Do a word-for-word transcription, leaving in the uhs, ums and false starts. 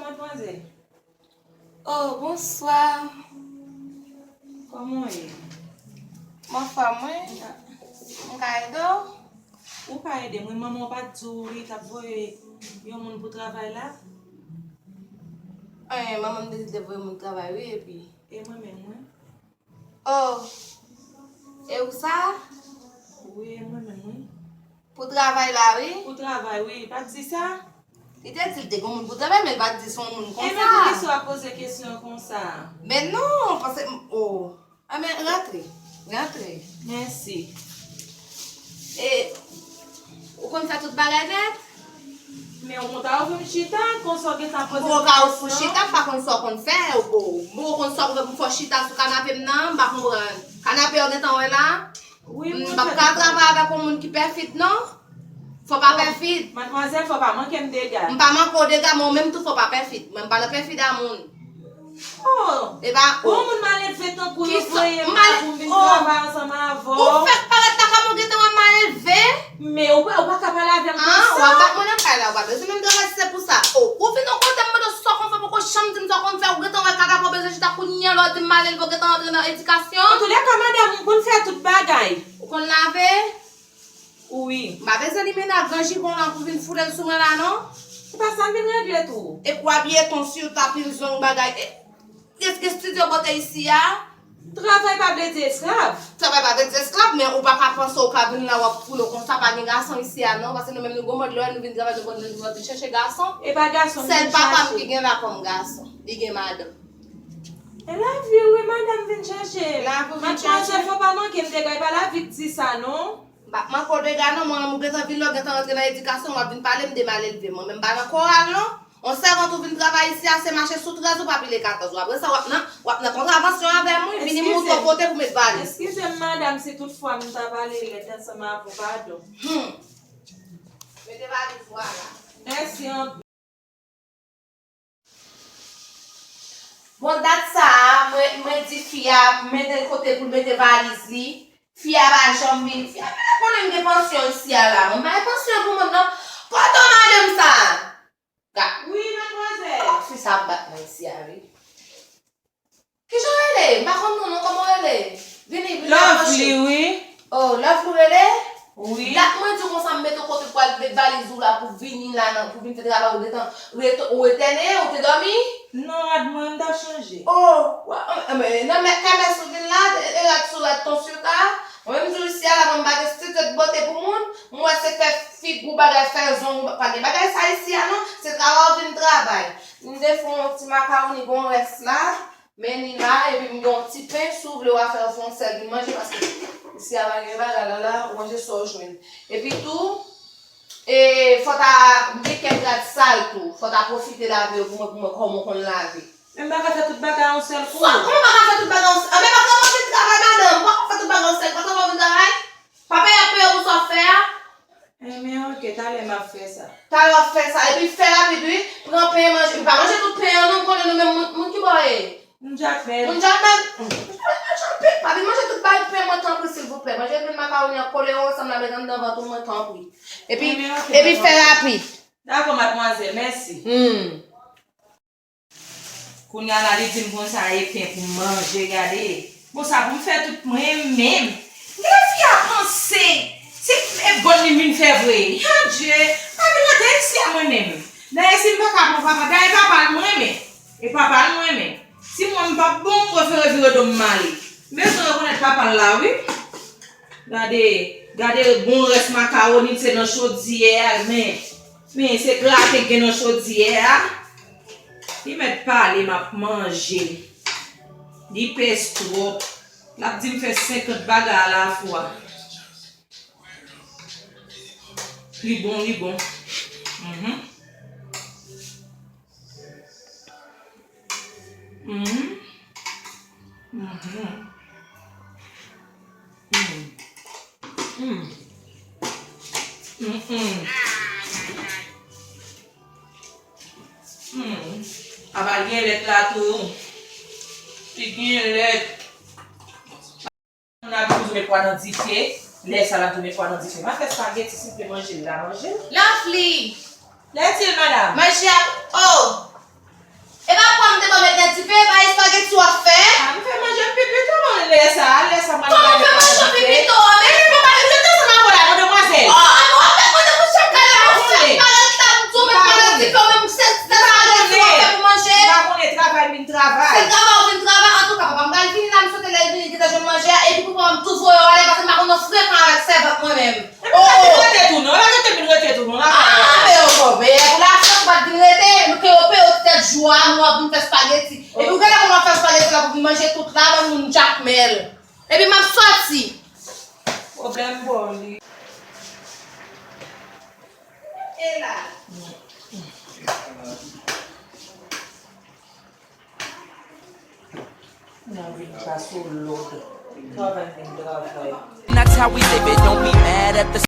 Madmwazèl. Oh, bonswa. Kòman w ye? M anfòm, wi. M ka ede w? Ou ka ede m, wi. Manman w pa t di w li t ap voye yon moun pou travay la? Eh, manman m te di l te voye moun travay, wi, epi. E mwen menm, wi. Oh, e ou sa? Wi, e mwen menm, wi. Pou travay la, wi. Pou travay, wi. Li pa t di sa? Li te di l te gen moun pou travay, men li pa t di se yon moun konsa. E men poukisa w ap poze kesyon konsa? Men non, paske, oh. Enben, rantre. Rantre. Mèsi. E, ou konn fè tout bagay nèt? Men ou konn ta ouvri m chita, konsa w gentan poze m kesyon. M poko ka ouvri w chita, m pa konn sa w konn fè. Ou, ou, m poko konn sa w konn fè pou m fè w chita sou kanape m nan, m pa konprann. Kanape w gentan wè la? Wi, m pa ka travay avèk yon moun ki pèfid, non. Fò pa pèfid. Madmwazèl, fò pa manke m dega. M pa manke w dega, men ou menm tou fò pa pèfid. Mwen m pa nan pèfid a moun. Oh! E pa ou. Yon moun malelve tankou w voye m la pou m vin travay ansanm avè w. Ou fèk parèt la kòm ou gentan wè m malelve. Men ou pa, ou pa ka pale avè m konsa. An, w ap bat mwen nan kay la, ou pa bezwen menm travay si se pou sa. Oh, ou vin yon kote m mande w sa w konn fè, poko janm di m sa w konn fè, ou gentan wè kaka pa w bezwen chita kounye a la w di m malelve, ou gentan rantre nan edikasyon. Antoulèka, madanm, m konn fè tout bagay. Ou konn lave? Wi. M pa bezwen li mennen ak gran jipon lan pou vin foule l sou mwen la, non. Se pa sa m vin regle tou. Epi w abiye ton sou ta pil zong bagay. E, èske estidyo bote isi a? Travay pa vle di esklav. Travay pa vle di esklav, men ou pa ka panse ou ka vin la w ap foule w konsa, pa gen gason isi a, non. Paske nou menm nou gon mòd lè nou vin travay, nou gon mòd nou vin chèche gason. E pa gason m vin chache. Sèl papa m ki gen la kòm gason. Li gen madanm. E lavi wi, madanm vin chache. Lavi w vin chache. Madmwazèl, fò pa manke m dega, e pa lavi k di sa, non. M p ap manke w dega non, mwen menm ou gentan vin la, w gentan rantre nan edikasyon, w ap vin pale m de malelve. Mwen menm m pa nan koral non. On sèvant ou vin travay isi a, se mache sou trèz ou pa pile katòz ou. Apre sa, w ap nan, w ap nan kontravansyon avè m wi, vini m montre w kote pou met valiz. Eskize m, madanm, si tout fwa m ta pale lèd ansanm avè w, padon. Hum. Mete valiz ou a la. Mèsi anpil. Bon, dat sa a, mwen, mwen di fi a, mete l kote pou l mete valiz li. Fi a pa janm vini. Fi a genlè konnen m gen pansyon isi a la. Mwen pa gen pansyon pou moun non. Kote w madanm sa a? Ga- Wi, madmwazèl. Oh, fi sa ap bat mwen isi a, wi. Kijan w rele? M pa konn non, non, kòman w rele? Vini, vini, Lovely, wi. Oh, Lovely w rele? Wi. Dat mwen di w konsa m mete w kote pou al met valiz ou la pou vini la nan, pou vin fè travay ou gentan ret-, ou etène, ou te dòmi? Non, rad mwen, m t ap chanje. Oh, wa, eh, eh, men nan mèt kèmès ou vin la, e, e rad sou rad ton sou ta. Mwen menm di w isi a la, mwen m pa gen estidyo de bote pou moun, m wè se fè figi w bagay, fè zong ou, pa gen bagay sa isi a non, se travay ou vin travay. M te fè yon ti makawoni gon rès la. Men li la, epi m gen yon ti pen, si w vle w a fè yon sèl vin manje, paske isi a pa gen bagay la, la, ou manje sa w jwenn. Epi tou, e, fò ta, m gen kèk rad sal tou, fò ta pwofite lave yo pou mwen, pou mwen, kòman w konn lave. Men m pa ka fè tout bagay yon sèl kou. Sa, kòman w pa ka fè tout bagay yon sèl, anben pa fè manje travay, madanm, w pa ka fè tout bagay yon sèl, pa fè manje travay. Papa y ap peye w pou sa w fè a. Enben, oke, talè m ap fè sa. Talè w ap fè sa. Epi fè rapid, wi. Pran pen, manje. Pa manje tout pen an, non, m konnen nou menm moun, moun ki bò w ye? Moun Jakmèl. Moun Jakmèl? Hum. Pa vin manje tout bay pen mwen, tanpri, silvouplè. Manje grenn makawoni an, kole yo ansanm la, met anndan vant ou mwen, tanpri. Epi, enben, oke, epi fè rapid. Dakò, madmwazèl, mèsi. Hum. Kounye a la, li di m konsa, e pen pou m manje, gade. Bon, sa pou m fè tout mwen menm. Gade fi a panse, se e bòn li vin fè vre. Adje, pa vin antre isi a mwen menm. Dayè, si m pa ka pran papa, dayè papa l mwen renmen. E papa l mwen renmen. Si mwen m p ap bon, m prefere vire do m m ale. M bezwen rekonèt papa l la, wi. Gade, gade bon rès makawoni se nan chodyè a, men, men se graten k gen nan chodyè a. Li mèt pale, m ap manje. Li pès twòp. L ap di m fè senkant bagay alafwa. Li bon, li bon. Mhm. Mhm. Mhm. Mm. Mm. Mm, mm. Mm. Apa gen lèt la tou. Li gen lèt. Moun ap toujou met pwa nan dife. Lè sa l ap toujou met pwa nan dife. M ap fè spageti, si l vle manje l, l a manje l. Lovely! Lè di l, madam. Manje a, oh! Vin travay. Se travay ou vin travay, antouka, papa m pral vini la, m swete lè l vini, li gentan jwenn manje a, epi pou papa m tou voye w ale, paske m pa konn nan frekan avèk sèvant mwen menm. Epi ou pa vin rete tou non, ou pa gentan vin rete tou non, la. Ah, men yo konbe, pou Lafrans ou pa t vin rete, ke yo peye w ti tèt jou a, nou ap vin fè spageti. Epi ou genlè konn w ap fè spageti la pou vin manje tout la, bann moun jakmèl. Epi m ap sòti. Pwoblèm pa w li. E la. Nan vin pa sou lòd. Travay vin travay. And that's how we live it. Don't be mad at the